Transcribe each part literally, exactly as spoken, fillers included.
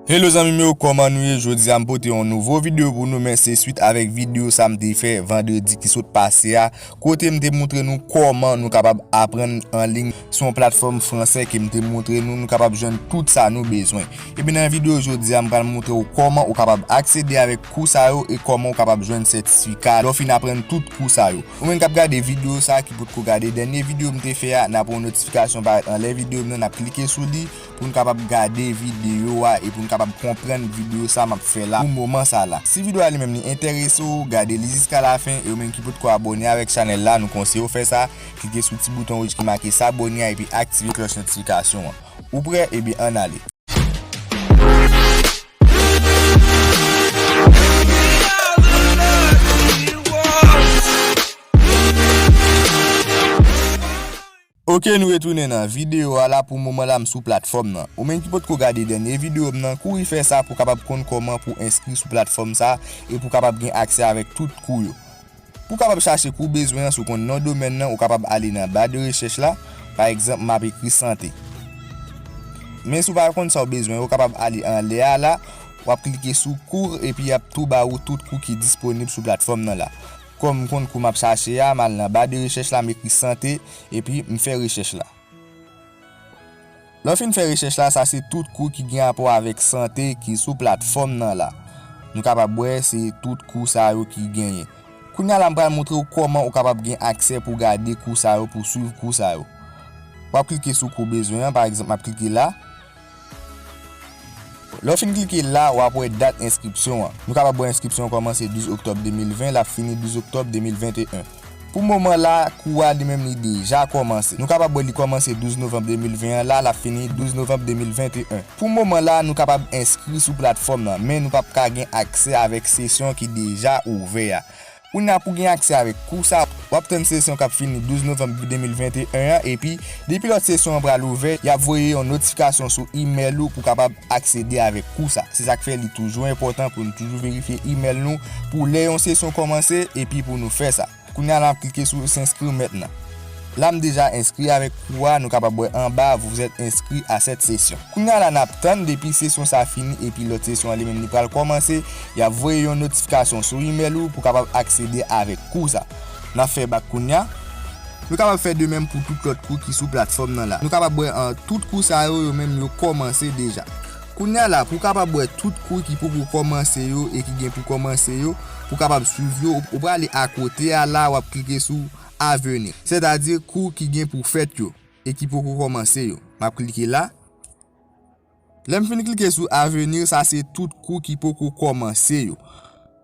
Hello zanmi m yo, kòman nou ye? Jodi a m pote yon nouvo videyo pou nou, men se swit avèk videyo sa m te fè vandredi ki sot pase a, kote m te montre nou kòman nou kapab aprann an liy sou yon platfòm fransè ke m te montre nou, nou kapab jwenn tout sa nou bezwen. Epi nan videyo jodi a, m pral montre w kòman ou kapab aksede avèk kou sa yo e kòman ou kapab jwenn sètifika lè w fin aprann tout kou sa yo. Ou menm k ap gade videyo sa ki potko gade dènye videyo m te fè a, n ap wè yon notifikasyon parèt anlè videyo m nan, n ap klike sou li pou n kapab gade videyo a e pou n kapab konprann videyo sa m ap fè la pou moman sa la. Si videyo a li menm li enterese w, gade li jiska lafen, e ou menm ki potko abòne avèk chanèl la, nou konseye w fè sa, klike sou ti bouton wouj ki make s'abonner a epi aktive klòch notifikasyon an. Ou prè? Ebyen ann ale. Ok, nou retounen nan videyo a la. Pou moman la, m sou platfòm nan. Ou menm ki potko gade dènye videyo m nan, kouri fè sa pou w kapab konn kòman pou w enskri sou platfòm sa e pou w kapab gen aksè avèk tout kou yo. Pou w kapab chache kou w bezwen an, si w konn non domèn nan, ou kapab ale nan ba de rechèch la, pa egzanp, m ap ekri sante. Men si w pa konn sa w bezwen, ou kapab ale anlè a la, w ap klike sou kou epi y ap tou ba ou tout kou ki disponib sou platfòm nan la. Kòm m konn kou m ap chache a, m al nan ba de rechèch la, m ekri sante epi m fè rechèch la. Lè w fin fè rechèch la, sa se tout kou ki gen rapò avèk sante ki sou platfòm nan la. Nou kapab wè se tout kou sa yo ki genyen. Kounye a la, m pral montre w kòman ou kapab gen aksè pou w gade kou sa yo, pou w swiv kou sa yo. W ap klike sou kou w bezwen an, pa egzanp, m ap klike la. Lè w fin klike la, w ap wè dat enskripsyon an. Nou kapab wè enskripsyon an kòmanse douz oktòb de mil ven, l ap fini douz oktòb de mil venteyen. Pou moman la, kou a li menm li deja kòmanse. Nou kapab wè li kòmanse douz novanm de mil ven an la, l ap fini douz novanm de mil venteyen. Pou moman la, nou kapab enskri sou platfòm nan, men nou p ap ka gen aksè avèk sesyon ki deja ouvè a. Kounye a, pou gen aksè avèk kou sa, w ap tann sesyon k ap fini douz novanm de mil venteyen an, epi depi lòt sesyon an pral ouvè, y ap voye yon notifikasyon sou imèl ou pou w kapab aksede avèk kou sa. Se sa k fè li toujou enpòtan pou nou toujou verifye imèl nou pou lè yon sesyon kòmanse epi pou nou fè sa. Kounye a la, n ap klike sou s'inscrire maintenant. La, m deja enskri avèk kou a, nou kapab wè anba, vous êtes inscrit à cette session. Kounye a la, n ap tann depi sesyon sa fini epi lòt sesyon an li menm li pral kòmanse, y ap voye yon notifikasyon sou imèl ou pou w kapab aksede avèk kou sa. N ap fè bak kounye a. Nou kapab fè de menm pou tout lòt kou ki sou platfòm nan la. Nou kapab wè an tout kou sa yo, yo menm yo kòmanse deja. Kounye a la, pou w kapab wè tout kou ki poko kòmanse yo e ki gen pou kòmanse yo, pou w kapab swiv yo, ou prale akote a la, w ap klike sou à venir. Sètadi kou ki gen pou fèt yo e ki poko kòmanse yo. M ap klike la. Lè m fin klike sou à venir, sa se tout kou ki poko kòmanse yo.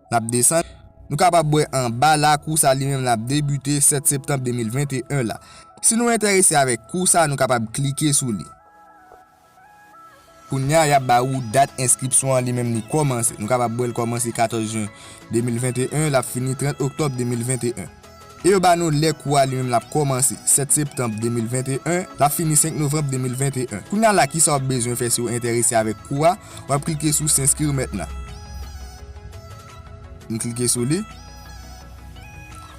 N ap desann. Nou kapab wè anba la, kou sa li menm l ap debite sèt septanm de mil venteyen la. Si nou enterese avèk kou sa, nou kapab klike sou li. Kounye a, y ap ba ou dat enskripsyon an li menm li kòmanse. Nou kapab wè l kòmanse katòz jen de mil venteyen, l ap fini trant oktòb de mil venteyen. E yo ba nou lè kou a li menm l ap kòmanse, sèt septanm de mil venteyen, l ap fini senk novanm de mil venteyen. Kounye a la, kisa w ap bezwen fè si w enterese avèk kou a? W ap klike sou s'inscrire maintenant. M klike sou li.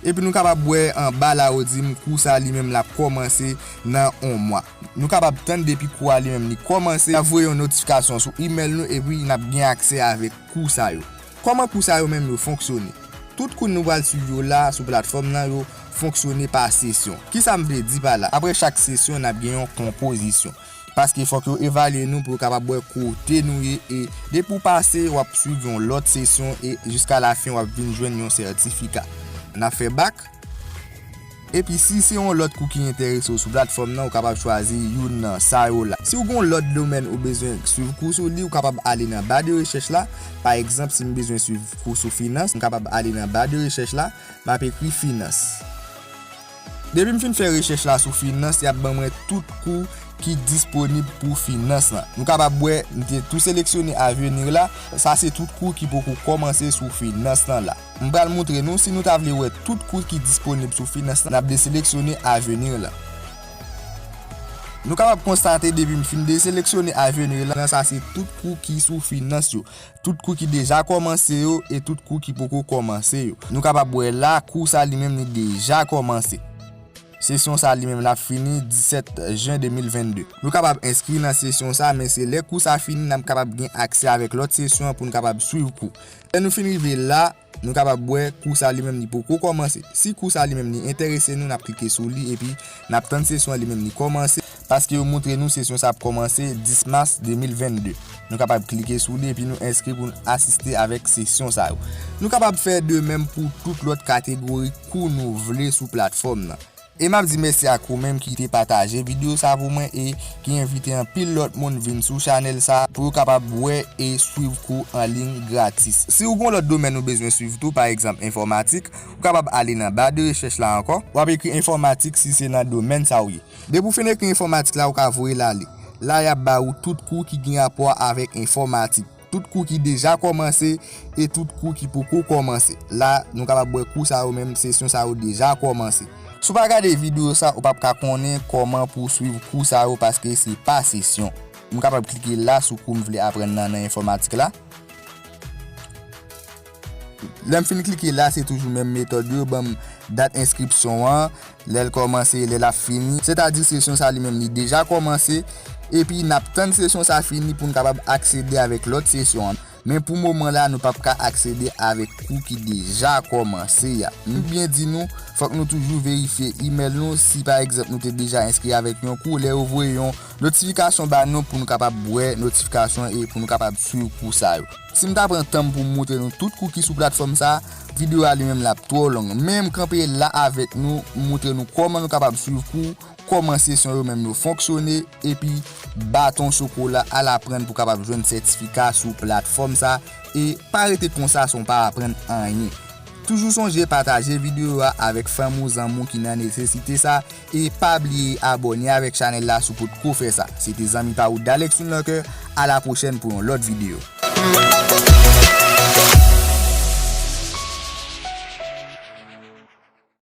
Epi nou kapab wè anba la yo di m kou sa li menm l ap kòmanse nan yon mwa. Nou kapab tann depi kou a li menm li kòmanse, y ap voye yon notifikasyon sou imèl nou epi n ap gen aksè avèk kou sa yo. Kòman kou sa yo menm yo fonksyone? Tout kou nou pral swiv yo la sou platfòm nan yo fonksyone pa sesyon. Kisa m vle di pa la? Apre chak sesyon, n ap gen yon konpozisyon. Paske fòk yo evalye nou pou yo kapab wè kote nou ye. E depi w pase, w ap swiv yon lòt sesyon e jiska lafen w ap vin jwenn yon sètifika. N ap fè bak. Epi si se yon lòt kou ki enterese w sou platfòm nan, ou kapab chwazi youn nan sa yo la. Si w gen yon lòt domèn ou bezwen swiv kou sou li, ou kapab ale nan ba de rechèch la. Pa egzanp, si m bezwen swiv kou sou finans, m kapab ale nan ba de rechèch la, m ap ekri finans. Depi m fin fè rechèch la sou finans, y ap ban mwen tout kou ki disponib pou finans lan. Nou kapab wè, m te tou seleksyone à venir la. Sa se tout kou ki poko kòmanse sou finans lan la. M pral montre nou, si nou ta vle wè tout kou ki disponib sou finans lan, n ap deseleksyone à venir lan. Nou kapab konstate depi m fin deseleksyone à venir lan, sa se tout kou ki sou finans yo. Tout kou ki deja kòmanse yo e tout kou ki poko kòmanse yo. Nou kapab wè la, kou sa li menm li deja kòmanse. Sesyon sa li menm l ap fini disèt jen de mil vennde. Nou kapab enskri nan sesyon sa, men se lè kou sa fini n ap kapab gen aksè avèk lòt sesyon an pou n kapab swiv kou. Lè nou fin rive la, nou kapab wè kou sa li menm li poko kòmanse. Si kou sa li menm li enterese nou, n ap klike sou li epi n ap tann sesyon an li menm li kòmanse, paske yo montre nou sesyon sa ap kòmanse dis mas de mil vennde. Nou kapab klike sou li epi nou enskri pou n asiste avèk sesyon sa yo. Nou kapab fè de menm pou tout lòt kategori kou nou vle sou platfòm nan. E m ap di mèsi ak ou menm ki te pataje videyo sa pou mwen e ki envite anpil lòt moun vin sou chanèl sa pou yo kapab wè e swiv kou an liy gratis. Si w gen lòt domèn ou bezwen swiv tou, pa egzanp enfòmatik, ou kapab ale nan ba de rechèch la ankò, w ap ekri enfòmatik si se nan domèn sa w ye. Depi w fin ekri enfòmatik la, ou ka voye l ale. La y ap ba ou tout kou ki gen rapò avèk enfòmatik. Tout kou ki deja kòmanse e tout kou ki poko kòmanse. La, nou kapab wè kou sa yo menm, sesyon sa yo deja kòmanse. Si w pa gade videyo sa, ou p ap ka konnen kòman pou w swiv kou sa yo paske se pa sesyon. M kapab klike la sou kou m vle aprann nan nan enfòmatik la. Lè m fin klike la, se toujou menm metòd yo, ban m dat enskripsyon an, lè l kòmanse, lè l ap fini. Sètadi sesyon sa li menm li deja kòmanse, epi n ap tann sesyon sa fini pou n kapab aksede avèk lòt sesyon an. Men pou moman la, nou p ap ka aksede avèk kou ki deja kòmanse a. M byen di nou, fòk nou toujou verifye imèl nou si pa egzanp nou te deja enskri avèk yon kou, lè yo voye yon notifikasyon ba nou pou nou kapab wè notifikasyon e pou nou kapab swiv kou sa yo. Si m ta pran tan m pou m montre nou tout kou ki sou platfòm sa, videyo a li menm l ap twò long. Men m kanpe la avèk nou, m montre nou kòman nou kapab swiv kou, kòman sesyon yo menm yo fonksyone, epi baton chokola al aprann pou kapab jwenn sètifika sou platfòm sa, e pa rete konsa san w pa aprann anyen. Toujou sonje pataje videyo a avèk fanmi w, zanmi w ki nan nesesite sa, e pa bliye abòne avèk chanèl la si w potko fè sa. Se te zanmi pa w Dalex Winlocker, a la pwochèn pou yon lòt videyo.